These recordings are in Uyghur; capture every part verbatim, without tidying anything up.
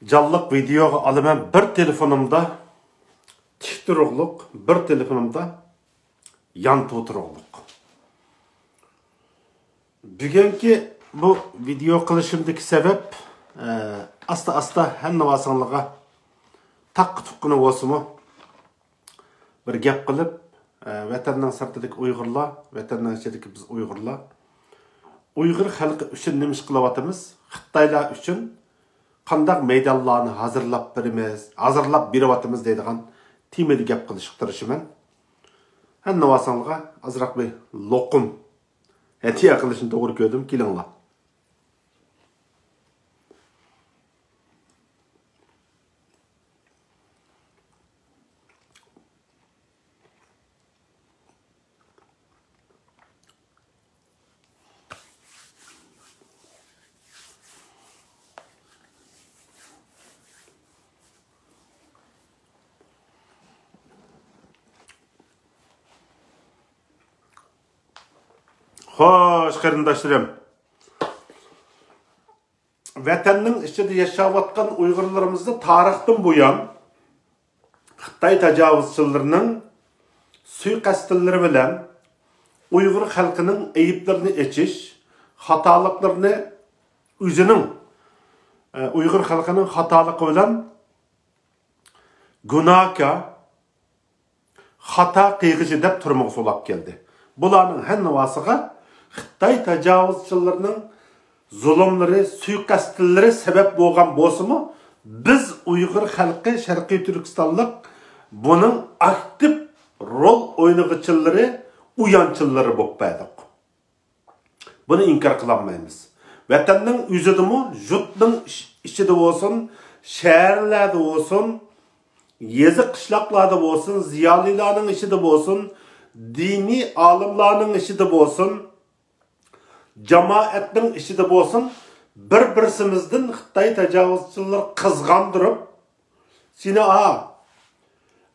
جانلىق ۋىدېئوغا ئالىمەن بىر تېلېفونۇمدا تىك تۇرۇقلۇق، بىر تېلېفونۇمدا يانتۇ تۇرۇقلۇق. بۈگۈنكى بۇ ۋىدېئو قىلىشىمدىكى سەۋەب، ئە، ئاستا-ئاستا ھەممىۋاسىڭلارغا تاققا تۇققىنى بولسىمۇ، بىر گەپ قىلىپ، ئە، ۋەتەننىڭ سىرتىدىكى ئۇيغۇرلار، ۋەتەننىڭ ئىچىدىكى بىز ئۇيغۇرلار، ئۇيغۇر خەلقى ئۈچۈن نېمە ئىش قىلىۋاتىمىز؟ خىتايلار ئۈچۈن قانداق مەيدانلارنى ھازىرلاپ بېرىمىز، ھازىرلاپ بېرىۋاتىمىز دەيدىغان تېمىدا گەپ قىلىشقا تىرىشىمەن. ھەممىۋاسىڭلارغا ئازراق بىر لوقۇم ھەدىيە قىلىشنى توغرا كۆردۈم، كېلىڭلار. خوش، قېرىنداشلىرىم. ۋەتەننىڭ ئىچىدە ياشاۋاتقان ئۇيغۇرلىرىمىزنى تارىختىن بۇيان خىتاي تاجاۋۇزچىلىرىنىڭ سۇيىقەستلىرى بىلەن ئۇيغۇر خەلقىنىڭ ئەيىبلىرىنى ئېچىش، خاتالىقلىرىنى ئۆزىنىڭ، ئە، ئۇيغۇر خەلقىنىڭ خاتالىقى بىلەن گۇناھكار، خاتا قىلغۇچى دەپ تۈرمىگە سولاپ كەلدى. بۇلارنىڭ ھەممىسىغا خىتاي تاجاۋۇزچىلىرىنىڭ زۇلۇملىرى، سۇيىقەستلىرى سەۋەب بولغان بولسىمۇ، بىز ئۇيغۇر خەلقى، شەرقىي تۈركىستانلىق بۇنىڭ ئاكتىپ رول ئوينىغۇچىلىرى، ئۇيانچىلىرى بولۇپ بەردۇق. بۇنى ئىنكار قىلالمايمىز. ۋەتەننىڭ ئۆزىدىمۇ، يۇرتنىڭ ئىچ-، ئىچىدە بولسۇن، شەھەرلەردە بولسۇن، يېزا قىشلاقلاردا بولسۇن، زىيالىيلارنىڭ ئىچىدە بولسۇن، دىنىي ئالىملارنىڭ ئىچىدە بولسۇن، جامائەتنىڭ ئىچىدە بولسۇن، بىر-بىرسىمىزدىن خىتاي تاجاۋۇزچىلىرى قىزغاندۇرۇپ، سېنى ئا،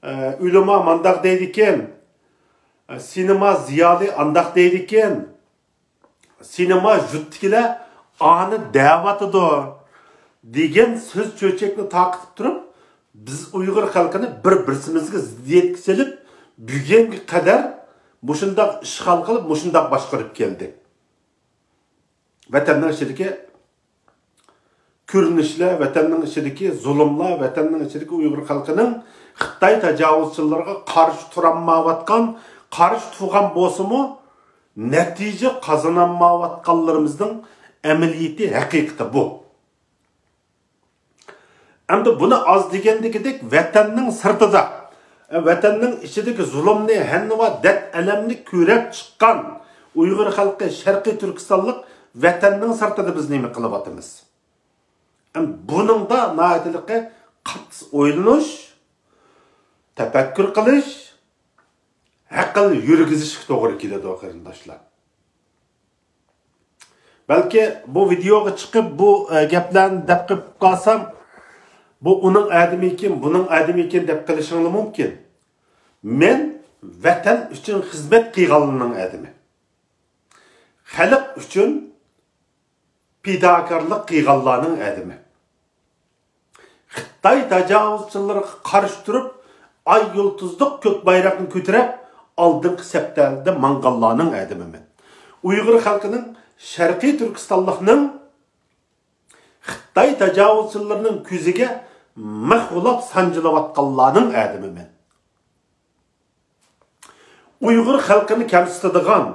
ئە، ئۆلىما مانداق دەيدىكەن، ئە، سېنى ما زىيالىي ئانداق دەيدىكەن، سېنى ما يۇرتتىكىلەر ئانى دەۋاتىدۇ دېگەن سۆز چۆچەكنى تارقىتىپ تۇرۇپ، بىز ئۇيغۇر خەلقىنى بىر-بىرسىمىزگە زىددىيەتكە سېلىپ، بۈگۈنگە قەدەر مۇشۇنداق ئىشغال قىلىپ، مۇشۇنداق باشقۇرۇپ كەلدى. ۋەتەننىڭ ئىچىدىكى كۆرۈنۈشلەر، ۋەتەننىڭ ئىچىدىكى زۇلۇملار، ۋەتەننىڭ ئىچىدىكى ئۇيغۇر خەلقىنىڭ خىتاي تاجاۋۇزچىلىرىغا قارشى تۇرالمايۋاتقان، قارشى تۇرغان بولسىمۇ، نەتىجە قازانالمايۋاتقانلىرىمىزنىڭ ئەمەلىيىتى، ھەقىقىتى بۇ. ئەمدى بۇنى ئاز دېگەندىكىدەك ۋەتەننىڭ سىرتىدا، ۋەتەننىڭ ئىچىدىكى زۇلۇمنى، ھەننىۋا دەرد-ئەلەمنى كۆرۈپ چىققان ئۇيغۇر خەلقى شەرقىي تۈركىستانلىق ۋەتەننىڭ سىرتىدا بىز نېمە قىلىۋاتىمىز؟ ئەمدى بۇنىڭدا ناھايىتى قاتتىق ئويلىنىش، تەپەككۇر قىلىش، ئەقىل يۈرگۈزۈشكە توغرا كېلىدۇ، قېرىنداشلار. بەلكى بۇ ۋىدېئوغا چىقىپ، بۇ، ئە، گەپلەرنى دەپ قېلىپ قالسام، بۇ ئۇنىڭ ئادىمى ئىكەن، بۇنىڭ ئادىمى ئىكەن دەپ قېلىشىڭلار مۇمكىن. مەن ۋەتەن ئۈچۈن خىزمەت قىلغانلارنىڭ ئادىمى. خەلق ئۈچۈن پىداكارلىق قىلغانلارنىڭ ئادىمى. خىتاي تاجاۋۇزچىلىرىغا قارشى تۇرۇپ، ئاي يۇلتۇزلۇق كۆك بايراقنى كۆتۈرۈپ، ئالدىنقى سەپتە ماڭغانلارنىڭ ئادىمىمەن. ئۇيغۇر خەلقىنىڭ، شەرقىي تۈركىستانلىقنىڭ خىتاي تاجاۋۇزچىلىرىنىڭ كۆزىگە مىخ بولاپ سانجىلىۋاتقانلارنىڭ ئادىمىمەن. ئۇيغۇر خەلقىنى كەمسىتىدىغان،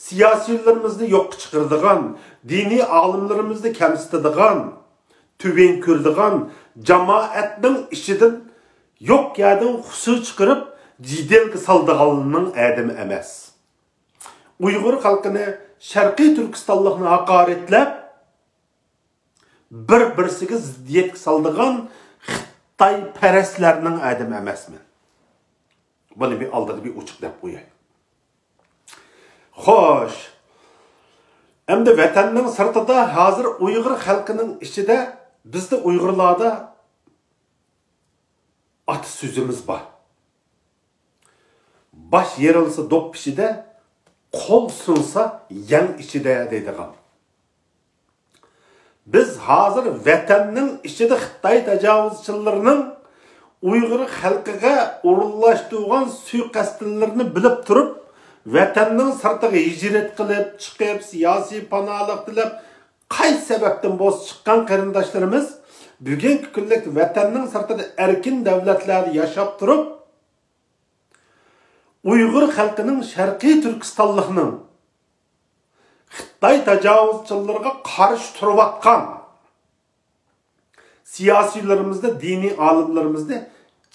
سىياسىيونلىرىمىزنى يوققا چىقىرىدىغان، دىنىي ئالىملىرىمىزنى كەمسىتىدىغان، تۆۋەن كۆرىدىغان، جامائەتنىڭ ئىچىدىن يوق يەردىن خۇسۇر چىقىرىپ، جېدەلگە سالىدىغانلارنىڭ ئادىمى ئەمەس. ئۇيغۇر خەلقىنى، شەرقىي تۈركىستانلىقنى ھاقارەتلەپ، بىر-بىرسىگە زىددىيەتكە سالىدىغان خىتايپەرەسلەرنىڭ ئادىمى ئەمەسمەن. بۇنى بىر ئالدىدا بىر ئوچۇق دەپ قوياي. خوش. ئەمدى ۋەتەننىڭ سىرتىدا، ھازىر ئۇيغۇر خەلقىنىڭ ئىچىدە، بىزدە ئۇيغۇرلاردا ئاتا سۆزىمىز بار. باش يېرىلسا دوپپا ئىچىدە، قول سۇنسا يەڭ ئىچىدە دەيدىغان. بىز ھازىر ۋەتەننىڭ ئىچىدە خىتاي تاجاۋۇزچىلىرىنىڭ ئۇيغۇر خەلقىگە ئورۇنلاشتۇرغان سۇيىقەستلىرىنى بىلىپ تۇرۇپ، ۋەتەننىڭ سىرتىغا ھىجرەت قىلىپ چىقىپ، سىياسىي پاناھلىق تىلەپ، قايسى سەۋەبتىن بولسا چىققان قېرىنداشلىرىمىز بۈگۈنكى كۈنلۈكتە ۋەتەننىڭ سىرتىدا ئەركىن دۆلەتلەردە ياشاپ تۇرۇپ، ئۇيغۇر خەلقىنىڭ، شەرقىي تۈركىستانلىقنىڭ خىتاي تاجاۋۇزچىلىرىغا قارشى تۇرۇۋاتقان سىياسىيلىرىمىزنى، دىنىي ئالىملىرىمىزنى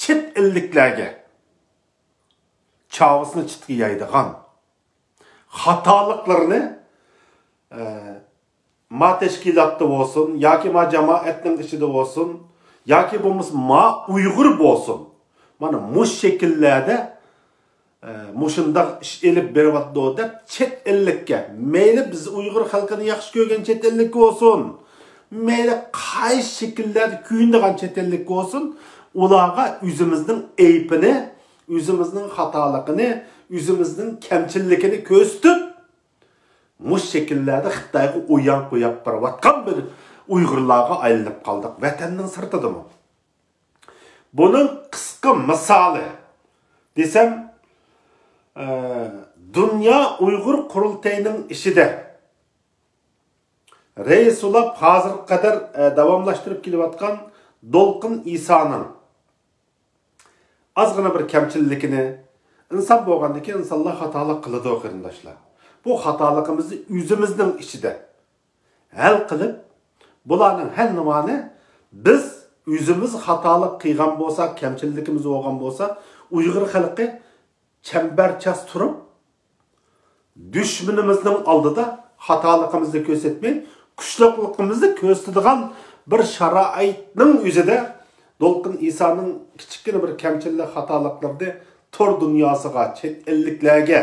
چەت ئەللىكلەرگە چاۋىسىنى چىتقا يايدىغان خاتالىقلىرىنى، ئە، ما تەشكىلاتتا بولسۇن ياكى ما جامائەتنىڭ ئىچىدە بولسۇن ياكى بولمىسا ما ئۇيغۇر بولسۇن، مانا مۇشۇ شەكىللەردە، ئە، مۇشۇنداق ئىش ئېلىپ بېرىۋاتىدۇ دەپ چەت ئەللىككە، مەيلى بىز ئۇيغۇر خەلقىنى ياخشى كۆرگەن چەت ئەللىك بولسۇن، مەيلى قايسى شەكىللەردە كۆيۈنىدىغان چەت ئەللىك بولسۇن، ئۇلارغا ئۆزىمىزنىڭ ئەيىبىنى، ئۆزىمىزنىڭ خاتالىقىنى، ئۆزىمىزنىڭ كەمچىللىكىنى كۆرسىتىپ، مۇشۇ شەكىللەردە خىتايغا ئويۇن قويۇپ بېرىۋاتقان بىر ئۇيغۇرلارغا ئايلىنىپ قالدۇق، ۋەتەننىڭ سىرتىدىمۇ. بۇنىڭ قىسقا مىسالى دېسەم، ئە، دۇنيا ئۇيغۇر قۇرۇلتىيىنىڭ ئىچىدە رەئىس بولاپ ھازىرغا قەدەر، ئە، داۋاملاشتۇرۇپ كېلىۋاتقان دولقۇن ئىسانىڭ ئازغىنا بىر كەمچىللىكىنى، ئىنسان بولغاندىكىن ئىنسانلار خاتالىق قىلىدۇ، قېرىنداشلار. بۇ خاتالىقىمىزنى ئۆزىمىزنىڭ ئىچىدە ھەل قىلىپ، بۇلارنىڭ ھەممىنى بىز ئۆزىمىز خاتالىق قىلغان بولساق، كەمچىللىكىمىز بولغان بولسا، ئۇيغۇر خەلقى چەمبەرچاس تۇرۇپ، دۈشمىنىمىزنىڭ ئالدىدا خاتالىقىمىزنى كۆرسەتمەي، كۈچلۈكلۈكىمىزنى كۆرسىتىدىغان بىر شارائىتنىڭ ئۆزىدە دولقۇن ئىسانىڭ كىچىككىنە بىر كەمچىللىك، خاتالىقلىرىنى تور دۇنياسىغا، چەت ئەللىكلەرگە،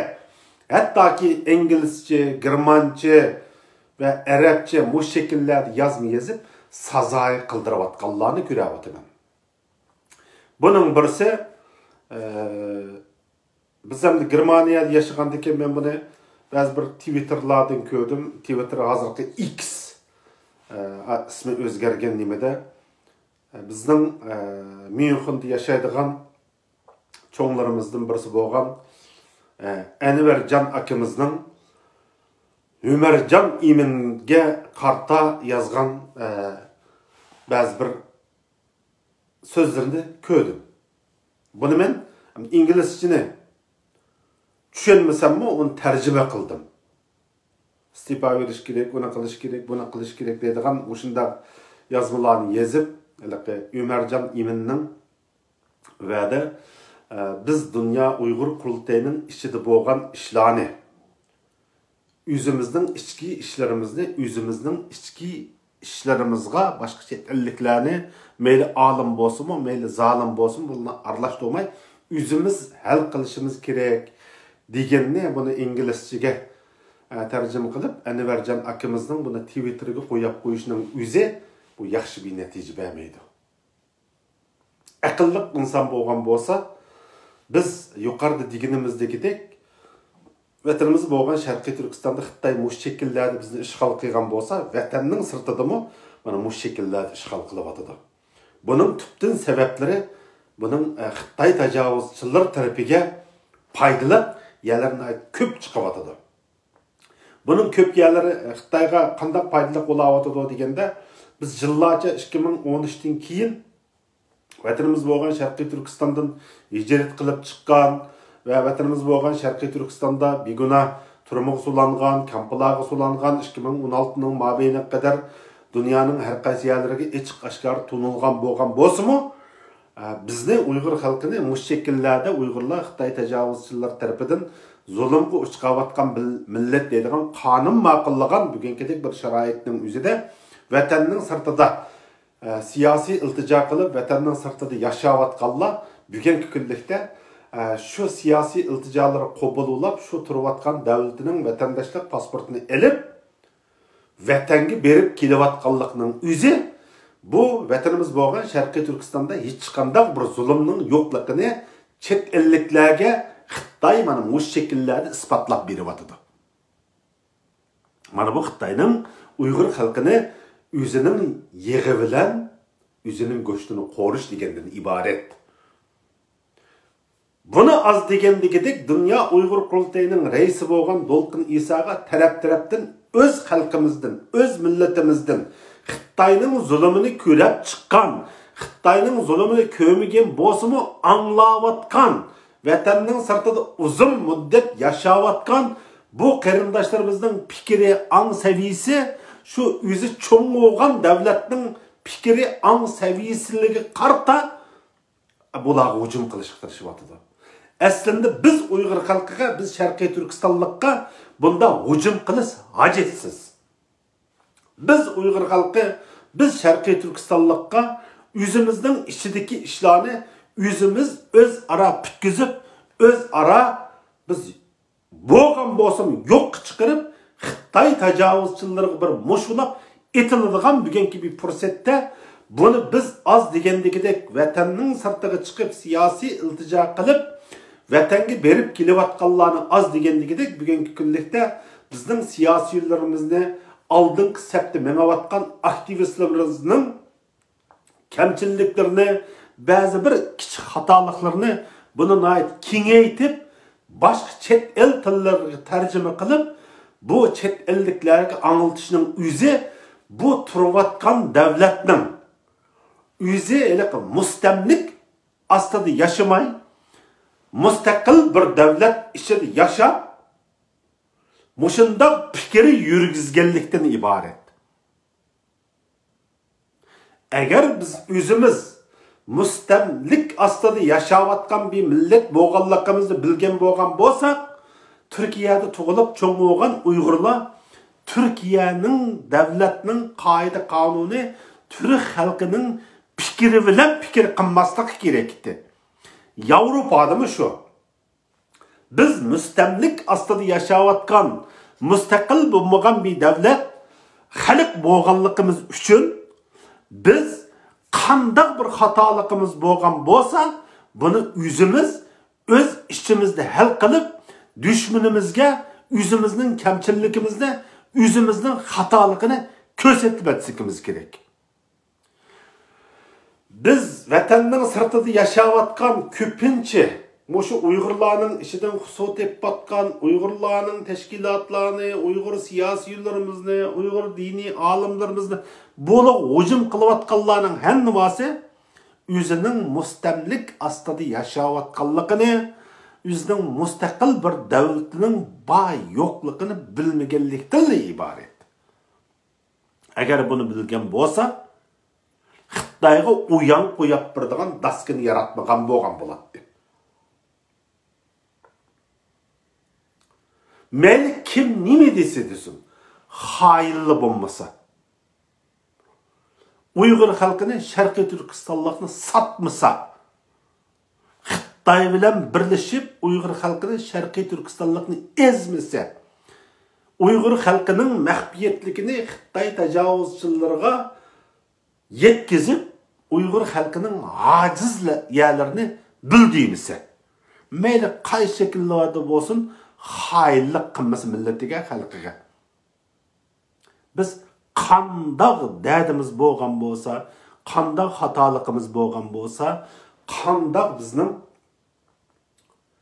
ھەتتاكى ئىنگلىزچە، گېرمانچە ۋە ئەرەبچە مۇشۇ شەكىللەردە يازما يېزىپ، سازايى قىلدۇرۇۋاتقانلارنى كۆرۈۋاتىمەن. بۇنىڭ بىرسى، ئە، بىز ئەمدى گېرمانىيەدە ياشىغاندىكىن مەن بۇنى بەزى بىر تىۋىتتېرلاردىن كۆردۈم. تىۋىتتېر، ھازىرقى ئىكس، ئە، ئىسمى ئۆزگەرگەن نېمىدە. ئە، بىزنىڭ، ئە، ميۇنخېندا ياشايدىغان چوڭلىرىمىزدىن بىرسى بولغان، ئە، ئەنۋەرجان ئاكىمىزنىڭ ئۆمەرجان ئىمىنگە قارىتا يازغان، ئە، بەزى بىر سۆزلىرىنى كۆردۈم. بۇنى مەن ئىنگلىزچىنى چۈشەنمىسەممۇ، ئۇنى تەرجىمە قىلدىم. ئىستېپا بېرىش كېرەك، ئۇنى قىلىش كېرەك، بۇنى قىلىش كېرەك دەيدىغان مۇشۇنداق يازمىلارنى يېزىپ، ھېلىقى ئۆمەرجان ئىمىننىڭ ۋەدە، ئە، بىز دۇنيا ئۇيغۇر قۇرۇلتىيىنىڭ ئىچىدە بولغان ئىشلارنى، ئۆزىمىزنىڭ ئىچكى ئىشلىرىمىزنى، ئۆزىمىزنىڭ ئىچكى ئىشلىرىمىزغا باشقا چەت ئەللىكلەرنى، مەيلى ئالىم بولسىمۇ، مەيلى زالىم بولسىمۇ، بۇلارنى ئارىلاشتۇرماي، ئۆزىمىز ھەل قىلىشىمىز كېرەك دېگەننى، بۇنى ئىنگلىزچىگە، ئە، تەرجىمە قىلىپ، ئەنۋەرجان ئاكىمىزنىڭ بۇنى تىۋىتتېرگە قويۇپ قويۇشنىڭ ئۆزى بۇ ياخشى بىر نەتىجە بەرمەيدۇ. ئەقىللىق ئىنسان بولغان بولسا، بىز يۇقىرىدا دېگىنىمىزدىكىدەك، ۋەتىنىمىز بولغان شەرقىي تۈركىستاندا خىتاي مۇشۇ شەكىللەردە بىزنى ئىشغال قىلغان بولسا، ۋەتەننىڭ سىرتىدىمۇ مانا مۇشۇ شەكىللەردە ئىشغال قىلىۋاتىدۇ. بۇنىڭ تۈپتىن سەۋەبلىرى، بۇنىڭ، ئە، خىتاي تاجاۋۇزچىلىرى تەرىپىگە پايدىلىق يەرلەر ناھايىتى كۆپ چىقىۋاتىدۇ. بۇنىڭ كۆپ يەرلىرى خىتايغا قانداق پايدىلىق بولاۋاتىدۇ دېگەندە، بىز يىللارچە ئىككى مىڭ ئون ئۈچتىن كېيىن ۋەتىنىمىز بولغان شەرقىي تۈركىستاندىن ھىجرەت قىلىپ چىققان ۋە ۋەتىنىمىز بولغان شەرقىي تۈركىستاندا بىگۇناھ تۈرمىگە سولانغان، كامپلارغا سولانغان، ئىككى مىڭ ئون ئالتىنىڭ مابەينىگە قەدەر دۇنيانىڭ ھەر قايسى يەرلىرىگە ئېچىق ئاشكارا تونۇلغان بولغان بولسىمۇ، ئە، بىزنى ئۇيغۇر خەلقىنى مۇشۇ شەكىللەردە ئۇيغۇرلار خىتاي تاجاۋۇزچىلىرى تەرىپىدىن زۇلۇمغا ئۇچراۋاتقان بىل-، مىللەت دەيدىغان قانۇن ماقۇللىغان بۈگۈنكىدەك بىر شارائىتنىڭ ئۆزىدە ۋەتەننىڭ سىرتىدا، ئە، سىياسىي ئىلتىجا قىلىپ، ۋەتەننىڭ سىرتىدا ياشاۋاتقانلار بۈگۈنكى كۈنلۈكتە، ئە، شۇ سىياسىي ئىلتىجالىرى قوبۇل بولاپ، شۇ تۇرۇۋاتقان دەۋلىتىنىڭ ۋەتەنداشلىق پاسپورتىنى ئېلىپ، ۋەتەنگە بېرىپ كېلىۋاتقانلىقنىڭ ئۆزى بۇ ۋەتىنىمىز بولغان شەرقىي تۈركىستاندا ھېچقانداق بىر زۇلۇمنىڭ يوقلۇقىنى چەت ئەللىكلەرگە خىتاي مانا مۇشۇ شەكىللەردە ئىسپاتلاپ بېرىۋاتىدۇ. مانا بۇ خىتاينىڭ ئۇيغۇر خەلقىنى ئۆزىنىڭ يېغى بىلەن ئۆزىنىڭ گۆشىنى قورۇش دېگەندىن ئىبارەت. بۇنى ئاز دېگەندىكىدەك دۇنيا ئۇيغۇر قۇرۇلتىيىنىڭ رەئىسى بولغان دولقۇن ئىساغا تەرەپ-تەرەپتىن ئۆز خەلقىمىزدىن، ئۆز مىللىتىمىزدىن خىتاينىڭ زۇلۇمىنى كۆرۈپ چىققان، خىتاينىڭ زۇلۇمىنى كۆرمىگەن بولسىمۇ ئاڭلاۋاتقان، ۋەتەننىڭ سىرتىدا ئۇزۇن مۇددەت ياشاۋاتقان بۇ قېرىنداشلىرىمىزنىڭ پىكرى، ئاڭ سەۋىيىسى شۇ ئۆزى چوڭ بولغان دەۋلەتنىڭ پىكرى، ئاڭ سەۋىيىسىگە قارىتا بۇلارغا ھۇجۇم قىلىشقا تىرىشىۋاتىدۇ. ئەسلىندە بىز ئۇيغۇر خەلقىگە، بىز شەرقىي تۈركىستانلىققا بۇنداق ھۇجۇم قىلىش ھاجەتسىز. بىز ئۇيغۇر خەلقى، بىز شەرقىي تۈركىستانلىققا ئۆزىمىزنىڭ ئىچىدىكى ئىشلارنى ئۆزىمىز ئۆزئارا پۈتكۈزۈپ، ئۆزئارا بىز بولغان بولسىمۇ يوققا چىقىرىپ، خىتاي تاجاۋۇزچىلىرىغا بىر مۇشۇلاپ ئېتىلىدىغان بۈگۈنكى بىر پۇرسەتتە، بۇنى بىز ئاز دېگەندىكىدەك ۋەتەننىڭ سىرتىغا چىقىپ سىياسىي ئىلتىجا قىلىپ، ۋەتەنگە بېرىپ كېلىۋاتقانلارنى ئاز دېگەندىكىدەك بۈگۈنكى كۈنلۈكتە بىزنىڭ سىياسىيونلىرىمىزنى، ئالدىنقى سەپتە مېڭىۋاتقان ئاكتىۋىستلىرىمىزنىڭ كەمچىلىكلىرىنى، بەزى بىر كىچىك خاتالىقلىرىنى، بۇنى ناھايىتى كېڭەيتىپ، باشقا چەت ئەل تىللىرىغا تەرجىمە قىلىپ، بۇ چەت ئەللىكلەرگە ئاڭلىتىشنىڭ ئۆزى بۇ تۇرۇۋاتقان دەۋلەتنىڭ ئۆزى ھېلىقى مۇستەملىك ئاستىدا ياشىماي، مۇستەقىل بىر دەۋلەت ئىچىدە ياشاپ، مۇشۇنداق پىكىر يۈرگۈزگەنلىكتىن ئىبارەت. ئەگەر بىز ئۆزىمىز مۇستەملىك ئاستىدا ياشاۋاتقان بىر مىللەت بولغانلىقىمىزنى بىلگەن بولغان بولساق، تۈركىيەدە تۇغۇلۇپ چوڭ بولغان ئۇيغۇرلار تۈركىيەنىڭ دەۋلەتنىڭ قائىدە-قانۇنى، تۈرك خەلقىنىڭ پىكرى بىلەن پىكىر قىلماسلىقى كېرەك ئىدى. ياۋروپادىمۇ شۇ. بىز مۇستەملىك ئاستىدا ياشاۋاتقان، مۇستەقىل بولمىغان بىر دەۋلەت، خەلق بولغانلىقىمىز ئۈچۈن بىز قانداق بىر خاتالىقىمىز بولغان بولسا، بۇنى ئۆزىمىز ئۆز ئىچىمىزدە ھەل قىلىپ، دۈشمىنىمىزگە ئۆزىمىزنىڭ كەمچىللىكىمىزنى، ئۆزىمىزنىڭ خاتالىقىنى كۆرسىتىپ ئەتسىكىمىز كېرەك. بىز ۋەتەننىڭ سىرتىدا ياشاۋاتقان كۆپىنچە مۇشۇ ئۇيغۇرلارنىڭ ئىچىدىن قۇسۇر تېپىۋاتقان، ئۇيغۇرلارنىڭ تەشكىلاتلارنى، ئۇيغۇر سىياسىيونلىرىمىزنى، ئۇيغۇر دىنىي ئالىملىرىمىزنى بۇلۇق ھۇجۇم قىلىۋاتقانلارنىڭ ھەممىسى ئۆزىنىڭ مۇستەملىك ئاستىدا ياشاۋاتقانلىقىنى، ئۆزىنىڭ مۇستەقىل بىر دۆلىتىنىڭ بار يوقلۇقىنى بىلمىگەنلىكتىنلا ئىبارەت. ئەگەر بۇنى بىلگەن بولسا، خىتايغا ئۇيان قويۇپ بېرىدىغان داسكىنى ياراتمىغان بولغان بولاتتى. مەيلى كىم نېمە دېسە دېسۇن، خائىنلا بولمىسا، ئۇيغۇر خەلقىنى، شەرقىي تۈركىستانلىقنى ساتمىسا، خىتاي بىلەن بىرلىشىپ ئۇيغۇر خەلقىنى، شەرقىي تۈركىستانلىقنى ئەزمىسە، ئۇيغۇر خەلقىنىڭ مەخپىيەتلىكىنى خىتاي تاجاۋۇزچىلىرىغا يەتكۈزۈپ، ئۇيغۇر خەلقىنىڭ ئاجىز يەرلىرىنى بىلدۈرمىسە، مەيلى قايسى شەكىللەردە بولسۇن، خائىنلىق قىلمىسا مىللىتىگە، خەلقىگە. بىز قانداق دەردىمىز بولغان بولسا، قانداق خاتالىقىمىز بولغان بولسا، قانداق بىزنىڭ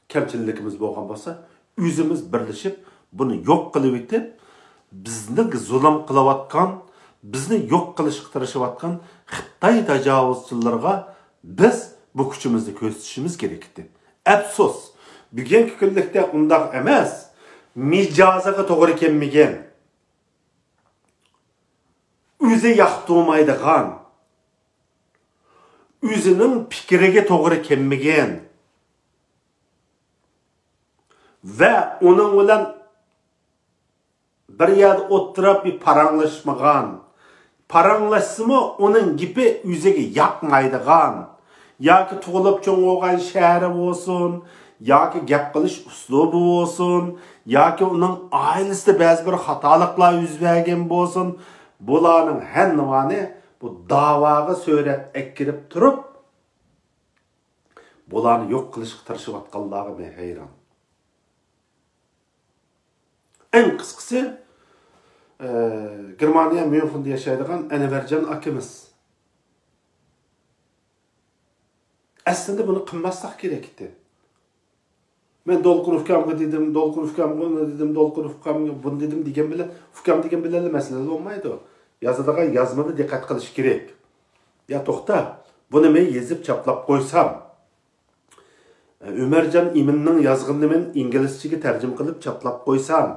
كەمچىللىكىمىز بولغان بولسا، ئۆزىمىز بىرلىشىپ بۇنى يوق قىلىۋېتىپ، بىزنى زۇلۇم قىلىۋاتقان، بىزنى يوق قىلىشقا تىرىشىۋاتقان خىتاي تاجاۋۇزچىلىرىغا بىز بۇ كۈچىمىزنى كۆرسىتىشىمىز كېرەك ئىدى. ئەپسۇس، بۈگۈنكى كۈنلۈكتە ئۇنداق ئەمەس. مىجەزىگە توغرا كەلمىگەن، ئۆزى ياقتۇرمايدىغان، ئۆزىنىڭ پىكرىگە توغرا كەلمىگەن ۋە ئۇنىڭ بىلەن بىر يەردە ئولتۇرۇپ بىر پاراڭلاشمىغان، پاراڭلاشسىمۇ ئۇنىڭ گېپى ئۆزىگە ياقمايدىغان، ياكى تۇغۇلۇپ چوڭ بولغان شەھىرى بولسۇن، ياكى گەپ قىلىش ئۇسلۇبى بولسۇن، ياكى ئۇنىڭ ئائىلىسىدە بەزى بىر خاتالىقلار يۈز بەرگەن بولسۇن، بۇلارنىڭ ھەممىسىنى بۇ داۋاغا سۆرەپ ئەكىرىپ تۇرۇپ، بۇلارنى يوق قىلىشقا تىرىشىۋاتقانلارغا مەن ھەيران. ئەڭ قىسقىسى، ئە، گېرمانىيە ميۇنخېندا ياشايدىغان ئەنۋەرجان ئاكىمىز. ئەسلىدە بۇنى قىلماسلىق كېرەك ئىدى. مەن دولقۇن ئۇكامغا دېدىم، دولقۇن ئۇكامغا ئۇنى دېدىم، دولقۇن ئۇكامغا بۇنى دېدىم دېگەن بىلەن، ئۇكام دېگەن بىلەنلا مەسىلە بولمايدۇ. يازىدىغان يازمىدا دىققەت قىلىش كېرەك. يا توختا، بۇنى مەن يېزىپ چاپلاپ قويسام، ئۆمەرجان ئىمىننىڭ يازغىنىنى مەن ئىنگلىزچىگە تەرجىمە قىلىپ چاپلاپ قويسام،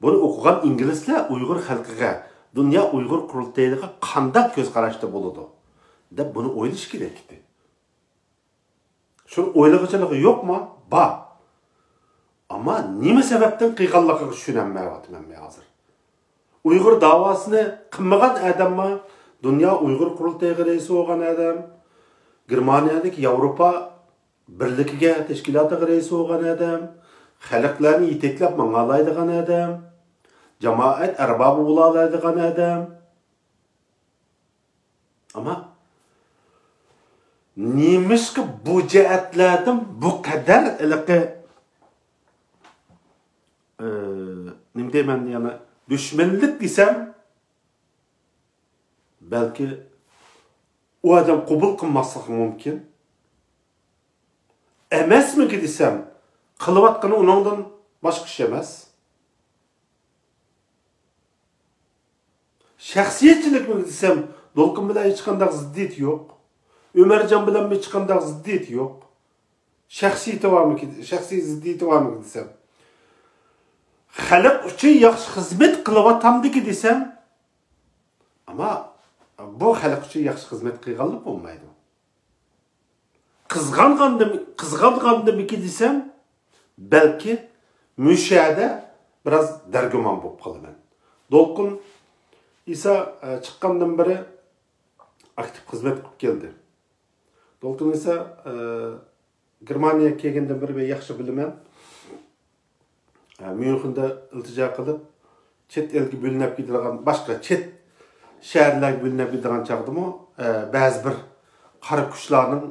بۇنى ئوقۇغان ئىنگلىزلەر ئۇيغۇر خەلقىگە، دۇنيا ئۇيغۇر قۇرۇلتىيىغا قانداق كۆز قاراشتا بولىدۇ، دەپ بۇنى ئويلىشى كېرەك ئىدى. شۇنى ئويلىغۇچىلىقى يوقمۇ؟ بار. ئەمما نېمە سەۋەبتىن قىلغانلىقىغا چۈشىنەلمەيۋاتىمەن مەن ھازىر. ئۇيغۇر داۋاسىنى قىلمىغان ئادەممۇ، دۇنيا ئۇيغۇر قۇرۇلتىيىغا رەئىس بولغان ئادەم، گېرمانىيەدىكى ياۋروپا بىرلىكىگە، تەشكىلاتىغا رەئىس بولغان ئادەم، خەلقلەرنى يېتەكلەپ ماڭالايدىغان ئادەم، جامائەت ئەربابى بولالايدىغان ئادەم. ئەمما نېمىشقا بۇ جەھەتلەردىن بۇ قەدەر ھېلىقى، ئى، نېمە دەيمەن، يەنە دۈشمەنلىك دېسەم، بەلكى ئۇ ئادەم قوبۇل قىلماسلىقى مۇمكىن. ئەمەسمىكى دېسەم، قىلىۋاتقىنى ئۇنىڭدىن باشقا ئىش ئەمەس. شەخسىيەتچىلىكمىكى دېسەم، دولقۇن بىلەن ھېچقانداق زىددىيىتى يوق. ئۆمەرجان بىلەنمۇ ھېچقانداق زىددىيىتى يوق. شەخسىيىتى بارمىكى، شەخسىي زىددىيىتى بارمىكى دېسەم، خەلق ئۈچۈن ياخشى خىزمەت قىلىۋاتامدىكى دېسەم، ئەمما بۇ خەلق ئۈچۈن ياخشى خىزمەت قىلغانلىق بولمايدۇ. قىزغانغاندىم-، قىزغانغاندىمىكى دېسەم، بەلكى مۇشۇ يەردە بىراز دەرگۇمان بولۇپ قالىمەن. دولقۇن ئىسا، ئە، چىققاندىن بېرى ئاكتىپ خىزمەت قىلىپ كەلدى. دولقۇن ئىسا، ئە، گېرمانىيەگە كەلگەندىن بېرى مەن ياخشى بىلىمەن. ئە، ميۇنخېندا ئىلتىجا قىلىپ، چەت ئەلگە بۆلۈنۈپ كېتىدىغان، باشقا چەت شەھەرلەرگە بۆلۈنۈپ كېتىدىغان چاغدىمۇ، ئە، بەزى بىر قارا كۈچلەرنىڭ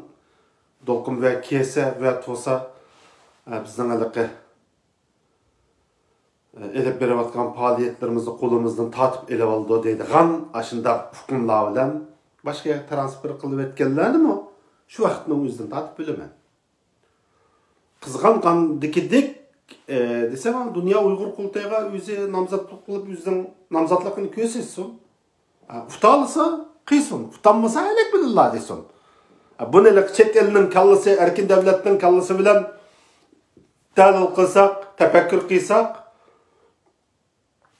دولقۇن بىلەن كېسە ۋە توسا، ئە، بىزنىڭ ھېلىقى، ئە، ئېلىپ بېرىۋاتقان پائالىيەتلىرىمىزنى قولىمىزدىن تارتىپ ئېلىۋالىدۇ دەيدىغان ئاشۇنداق ئۇقۇملار بىلەن باشقا يەرگە ترانسفېر قىلىۋەتكەنلەرنىمۇ شۇ ۋاقىتنىڭ ئۆزىدىن تارتىپ بىلىمەن. قىزغانغاندىكىدەك، ئە، دېسەم، دۇنيا ئۇيغۇر قۇرۇلتىيىغا ئۆزى نامزاتلىق قىلىپ، ئۆزىنىڭ نامزاتلىقىنى كۆرسەتسۇن. ئە، ئۇتالىسا قىلسۇن، ئۇتالمىسا ھەلەك بىلىللا دېسۇن. ئە، بۇنى چەت ئەلنىڭ كاللىسى، ئەركىن دۆلەتنىڭ كاللىسى بىلەن تەھلىل قىلساق، تەپەككۇر قىلساق،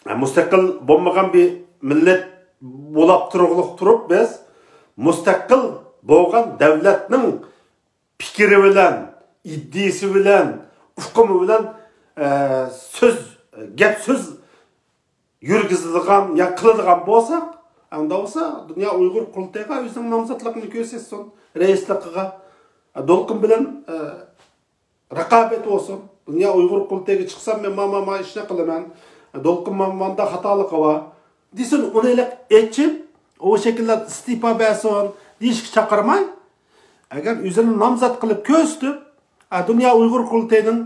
ئە، مۇستەقىل بولمىغان بىر مىللەت بولاپ تۇرۇقلۇق تۇرۇپ، بىز مۇستەقىل بولغان دۆلەتنىڭ پىكرى بىلەن، ئىدىيىسى بىلەن، ئۇقۇمى بىلەن، ئە، سۆز، گەپ سۆز يۈرگۈزىدىغان يا قىلىدىغان بولساق، ئاندا بولسا دۇنيا ئۇيغۇر قۇرۇلتىيىغا ئۆزىنىڭ نامزاتلىقىنى كۆرسەتسۇن رەئىسلىقىغا. ئە، دولقۇن بىلەن، ئە، رىقابەت بولسۇن. دۇنيا ئۇيغۇر قۇرۇلتىيىغا چىقسام، مەن ما، ما، ما ئىشنى قىلىمەن. دولقۇن ما، ماندا خاتالىقى بار دېسۇن، ئۇنى ئېلىپ ئېچىپ، ئۇ شەكىلدە ئىستېپا بەرسۇن دېيىشكە چاقىرماي، ئەگەر ئۆزىنى نامزات قىلىپ كۆرسىتىپ، ئە، دۇنيا ئۇيغۇر قۇرۇلتىيىنىڭ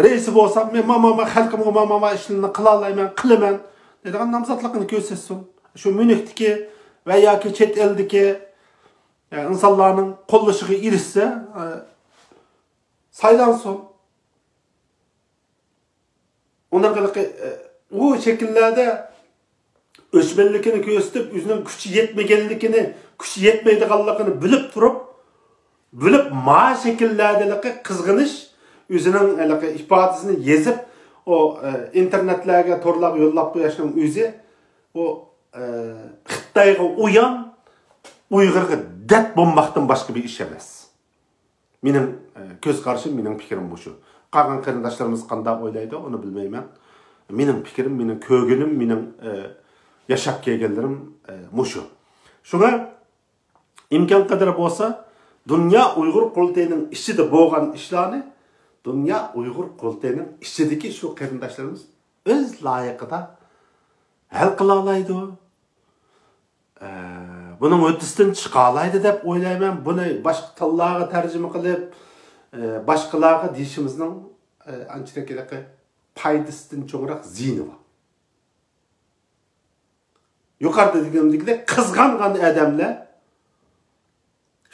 رەئىسى بولسام، مەن ما، ما، ما خەلقىمغا ما، ما، ما ئىشلارنى قىلالايمەن، قىلىمەن دەيدىغان نامزاتلىقىنى كۆرسەتسۇن. شۇ ميۇنخدىكى ۋە ياكى چەت ئەلدىكى، ئە، ئىنسانلارنىڭ قوللىشىغا ئېرىشسە، ئە، سايلانسۇن. ئۇنىڭ قىلىقى، ئە، ئۇ شەكىللەردە ئۆچمەنلىكىنى كۆرسىتىپ، ئۆزىنىڭ كۈچى يەتمىگەنلىكىنى، كۈچى يەتمەيدىغانلىقىنى بىلىپ تۇرۇپ، بىلىپ ما شەكىللەردىلىقى قىزغىنىش، ئۆزىنىڭ ھېلىقى ئىپادىسىنى يېزىپ، ئۇ، ئە، ئىنتېرنېتلەرگە، تورلارغا يوللاپ قويۇشنىڭ ئۆزى، ئۇ، ئە، خىتايغا ئويان، ئۇيغۇرغا دەرد بولماقتىن باشقا بىر ئىش ئەمەس. مېنىڭ، ئە، كۆز قارىشىم، مېنىڭ پىكرىم مۇشۇ. قالغان قېرىنداشلىرىمىز قانداق ئويلايدۇ، ئۇنى بىلمەيمەن. مېنىڭ پىكرىم، مېنىڭ كۆرگىنىم، مېنىڭ، ئە، ياشاپ كەلگەنلىرىم، ئە، مۇشۇ. شۇڭا ئىمكان قەدەر بولسا، دۇنيا ئۇيغۇر قۇرۇلتىيىنىڭ ئىچىدە بولغان ئىشلارنى دۇنيا ئۇيغۇر قۇرۇلتىيىنىڭ ئىچىدىكى شۇ قېرىنداشلىرىمىز ئۆز لايىقىدا ھەل قىلالايدۇ. ئە، بۇنىڭ ھۆددىسىدىن چىقالايدۇ دەپ ئويلايمەن. بۇنى باشقا تىللارغا تەرجىمە قىلىپ، ئە، باشقىلارغا دېيىشىمىزنىڭ، ئە، ئانچىلىك ھېلىقى پايدىسىدىن چوڭراق زىيىنى بار. يۇقىرىدا دېگىنىمدەكىدەك قىزغانغان ئادەملەر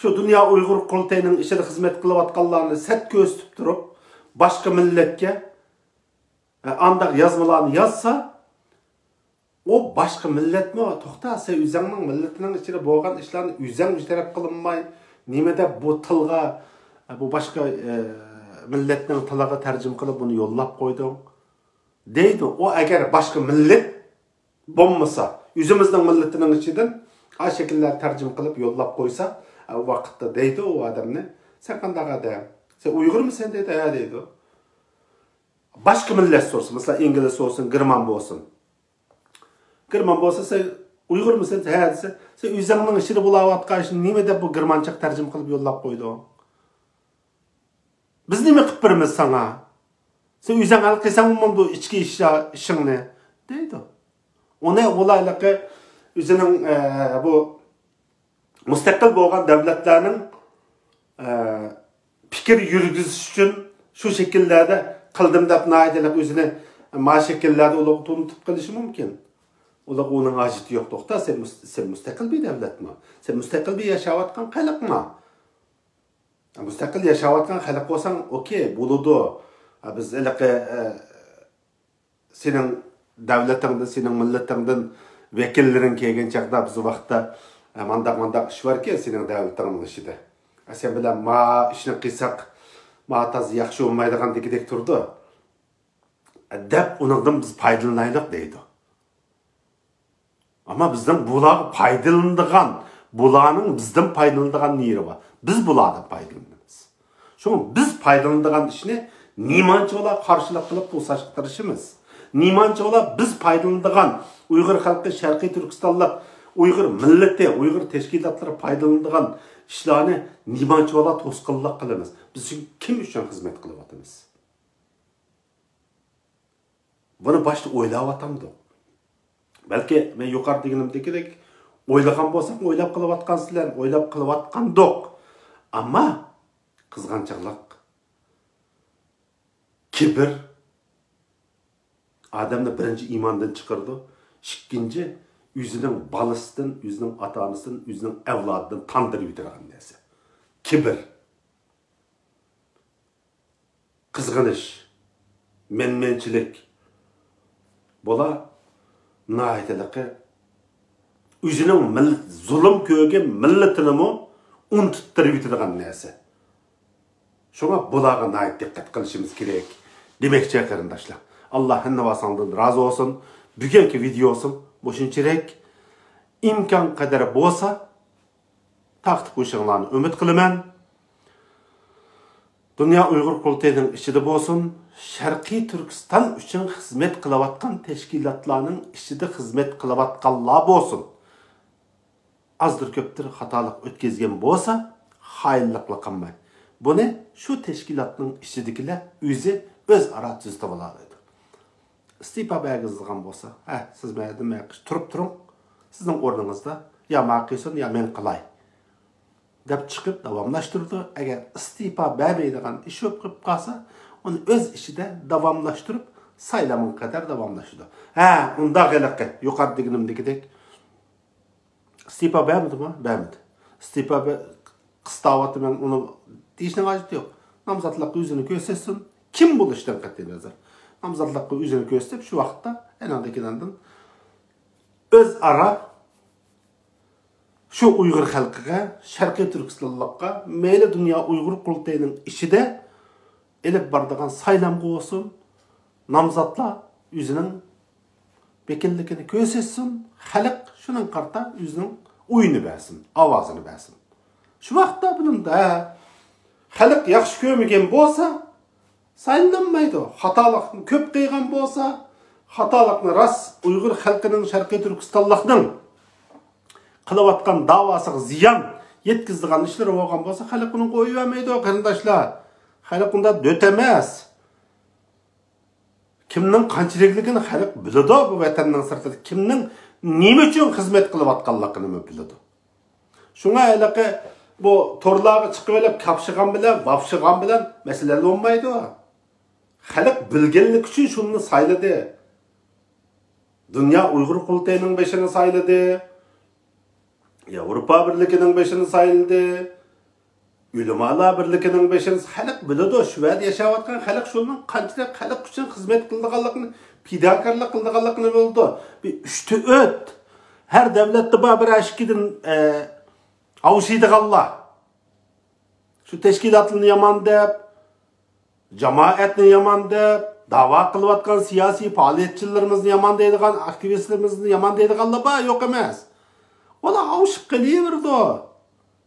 شۇ دۇنيا ئۇيغۇر قۇرۇلتىيىنىڭ ئىچىدە خىزمەت قىلىۋاتقانلارنى سەت كۆرسىتىپ تۇرۇپ، باشقا مىللەتكە، ئە، ئانداق يازمىلارنى يازسا، ئۇ باشقا مىللەتمۇ، توختا، سەن ئۆزۈڭنىڭ مىللىتىنىڭ ئىچىدە بولغان ئىشلارنى ئۆزۈڭ بىر تەرەپ قىلماي، نېمە دەپ بۇ تىلغا، بۇ باشقا، ئە، مىللەتنىڭ تىلىغا تەرجىمە قىلىپ بۇنى يوللاپ قويدۇڭ؟ دەيدۇ. ئۇ ئەگەر باشقا مىللەت بولمىسا، ئۆزىمىزنىڭ مىللىتىنىڭ ئىچىدىن ئاشۇ شەكىللەر تەرجىمە قىلىپ يوللاپ قويسا، ئۇ ۋاقىتتا دەيدۇ ئۇ ئادەمنى، سەن قانداق ئادەم؟ سەن ئۇيغۇرمۇسەن؟ دەيدۇ. ھە، دەيدۇ. باشقا مىللەت سورىسا، مەسىلەن، ئىنگلىز بولسۇن، گېرمان بولسۇن. گېرمان بولسا، سەن ئۇيغۇرمۇسەن؟ ھە، دېسە، سەن ئۆزۈڭنىڭ ئىچىدە بولاۋاتقان ئىشنى نېمە دەپ بۇ گېرمانچە تەرجىمە قىلىپ يوللاپ قويدۇڭ؟ بىز نېمە قىلىپ بېرىمىز ساڭا؟ سەن ئۆزۈڭ ھەل قىلساڭمۇ بۇ ئىچكى ئىش-، ئىشىڭنى، دەيدۇ. ئۇنى ئۇلار ھېلىقى ئۆزىنىڭ، ئە، بۇ مۇستەقىل بولغان دۆلەتلەرنىڭ، ئە، پىكىر يۈرگۈزۈش ئۈچۈن شۇ شەكىللەردە قىلدىم دەپ ناھايىتى ئۆزىنى ما شەكىللەردە ئۇلارغا تونۇتۇپ قېلىشى مۇمكىن. ئۇلارغا ئۇنىڭ ھاجىتى يوق. توختا، سەن مۇس-، سەن مۇستەقىل بىر دۆلەتما؟ سەن مۇستەقىل بىر ياشاۋاتقان خەلقما؟ مۇستەقىل ياشاۋاتقان خەلق بولساڭ، ئوكەي، بولىدۇ. بىز ھېلىقى، ئە، سېنىڭ دۆلىتىڭدىن، سېنىڭ مىللىتىڭدىن ۋەكىللىرىڭ كەلگەن چاغدا بىز ۋاقىتتا، ئە، مانداق، مانداق ئىش باركەن سېنىڭ دۆلىتىڭنىڭ ئىچىدە. ئە، سەن بىلەن ما ئىشنى قىلساق، ما تازا ياخشى بولمايدىغان دېگۈدەك تۇرىدۇ. ئە، دەپ ئۇنىڭدىن بىز پايدىلىنايلۇق دەيدۇ. ئەمما بىزنىڭ بۇلارغا پايدىلىنىدىغان، بۇلارنىڭ بىزدىن پايدىلىنىدىغان نېرى بار. بىز بۇلاردىن پايدىلىنىمىز. شۇڭا بىز پايدىلىنىدىغان ئىشنى نېمانچە بولا قارشىلىق قىلىپ توساشقا تىرىشىمىز. نېمانچە بولا بىز پايدىلىنىدىغان ئۇيغۇر خەلقى شەرقىي تۈركىستانلىق، ئۇيغۇر مىللىتى، ئۇيغۇر تەشكىلاتلىرى پايدىلىنىدىغان ئىشلارنى نېمانچە بولا توسقۇنلۇق قىلىمىز. بىز شۇ كىم ئۈچۈن خىزمەت قىلىۋاتىمىز؟ بۇنى باشتا ئويلاۋاتامدۇق. بەلكى مەن يۇقىرىدا دېگىنىمدىكىدەك ئويلىغان بولساق، ئويلاپ قىلىۋاتقانسىلەر، ئويلاپ قىلىۋاتقاندۇق. ئەمما قىزغانچاقلىق، كىبىر ئادەمنى بىرىنچى ئىماندىن چىقىرىدۇ، ئىككىنچى ئۆزىنىڭ بالىسىدىن، ئۆزىنىڭ ئاتا-ئانىسىدىن، ئۆزىنىڭ ئەۋلادىدىن تاندۇرۇۋېتىدىغان نەرسە. كىبىر. قىزغىنىش، مەنمەنچىلىك. بۇلار ناھايىتى ئۆزىنىڭ مىل-، زۇلۇم كۆرگەن مىللىتىنىمۇ ئۇنتۇتتۇرۇۋېتىدىغان نەرسە. شۇڭا بۇلارغا ناھايىتى دىققەت قىلىشىمىز كېرەك دېمەكچى، قېرىنداشلار. ئاللا ھەممە بارساڭدىن رازى بولسۇن. بۈگۈنكى ۋىدېيوسۇم مۇشۇنچىلىك. ئىمكان قەدەر بولسا، تارقىتىپ قويۇشۇڭلارنى ئۈمىد قىلىمەن. دۇنيا ئۇيغۇر قۇرۇلتىيىنىڭ ئىچىدە بولسۇن، شەرقىي تۈركىستان ئۈچۈن خىزمەت قىلىۋاتقان تەشكىلاتلارنىڭ ئىچىدە خىزمەت قىلىۋاتقانلار بولسۇن، ئازدۇر كۆپتۇر خاتالىق ئۆتكۈزگەن بولسا، خائىنلىقلا قىلماي، بۇنى شۇ تەشكىلاتنىڭ ئىچىدىكىلەر ئۆزى ئۆزئارا تۈزىتىۋالالايدۇ. ئىستېپا بەرگۈزىدىغان بولسا، ھە، سىز مەيەردىن مەيەرگىچە تۇرۇپ تۇرۇڭ، سىزنىڭ ئورنىڭىزدا يا ما قىلسۇن، يا مەن قىلاي دەپ چىقىپ داۋاملاشتۇرىدۇ. ئەگەر ئىستېپا بەرمەيدىغان ئىش بولۇپ قېلىپ قالسا، ئۇنى ئۆز ئىچىدە داۋاملاشتۇرۇپ سايلامغا قەدەر داۋاملىشىدۇ. ھە، ئۇنداق ھېلىقى يۇقىرىدا دېگىنىمدىكىدەك ئىستېپا بەرمىدىمۇ؟ بەرمىدى. ئىستېپا بە-، قىستاۋاتىمەن، ئۇنى دېيىشنىڭ ھاجىتى يوق. نامزاتلىققا ئۆزىنى كۆرسەتسۇن. كىم بولۇشىدىن قەتئىي نەزەر. نامزاتلىققا ئۆزىنى كۆرسىتىپ، شۇ ۋاقىتتا ئەنىڭدىن كېيىن ئاندىن ئۆزئارا شۇ ئۇيغۇر خەلقىگە، شەرقىي تۈركىستانلىققا، مەيلى دۇنيا ئۇيغۇر قۇرۇلتىيىنىڭ ئىچىدە ئېلىپ بارىدىغان سايلامغا بولسۇن، نامزاتلار ئۆزىنىڭ ۋەكىللىكىنى كۆرسەتسۇن، خەلق شۇنىڭغا قارىتا ئۆزىنىڭ ئويىنى بەرسۇن، ئاۋازىنى بەرسۇن. شۇ ۋاقىتتا بۇنىڭدا خەلق ياخشى كۆرمىگەن بولسا، سايلىنالمايدۇ. خاتالىقنى كۆپ قىلغان بولسا، خاتالىقنى راست ئۇيغۇر خەلقىنىڭ، شەرقىي تۈركىستانلىقنىڭ قىلىۋاتقان داۋاسىغا زىيان يەتكۈزىدىغان ئىشلىرى بولغان بولسا، خەلق ئۇنىڭغا ئوي بەرمەيدۇ، قېرىنداشلار. خەلق ئۇنداق دۆت ئەمەس. كىمنىڭ قانچىلىكلىكىنى خەلق بىلىدۇ، بۇ ۋەتەننىڭ سىرتىدا كىمنىڭ نېمە ئۈچۈن خىزمەت قىلىۋاتقانلىقىنىمۇ بىلىدۇ. شۇڭا ھېلىقى بۇ تورلارغا چىقىۋېلىپ كاپشىغان بىلەن، ۋاپشىغان بىلەن مەسىلە ھەل بولمايدۇ. خەلق بىلگەنلىكى ئۈچۈن شۇنى سايلىدى. دۇنيا ئۇيغۇر قۇرۇلتىيىنىڭ بېشىنى سايلىدى. ياۋروپا بىرلىكىنىڭ بېشىنى سايلىدى. ئۆلىمالار بىرلىكىنىڭ بېشىنى، خەلق بىلىدۇ، شۇ يەردە ياشاۋاتقان خەلق شۇنىڭ قانچىلىك خەلق ئۈچۈن خىزمەت قىلىدىغانلىقىنى، پىداكارلىق قىلىدىغانلىقىنى بىلىدۇ. بىر ئۈچتە ئۆت. ھەر دۆلەتتە بار بىر ئىككىدىن، ئە، ئاۋۇشىدىغانلار. شۇ تەشكىلاتلارنى يامان دەپ، جامائەتنى يامان دەپ، داۋا قىلىۋاتقان سىياسىي پائالىيەتچىلىرىمىزنى يامان دەيدىغان، ئاكتىۋىستلىرىمىزنى يامان دەيدىغانلار بار، يوق ئەمەس. ئۇلار ئاۋۇشۇپ قېلىۋېرىدۇ.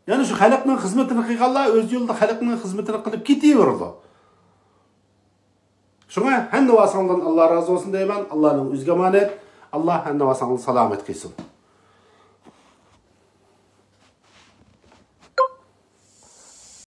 يەنى شۇ خەلقنىڭ خىزمىتىنى قىلغانلار ئۆز يولىدا خەلقنىڭ خىزمىتىنى قىلىپ كېتىۋېرىدۇ. شۇڭا ھەممە ۋاساڭدىن ئاللا رازى بولسۇن دەيمەن. ئاللانىڭ ئۆزىگە ئامانەت. ئاللا ھەممە ۋاساڭدىن سالامەت قىلسۇن.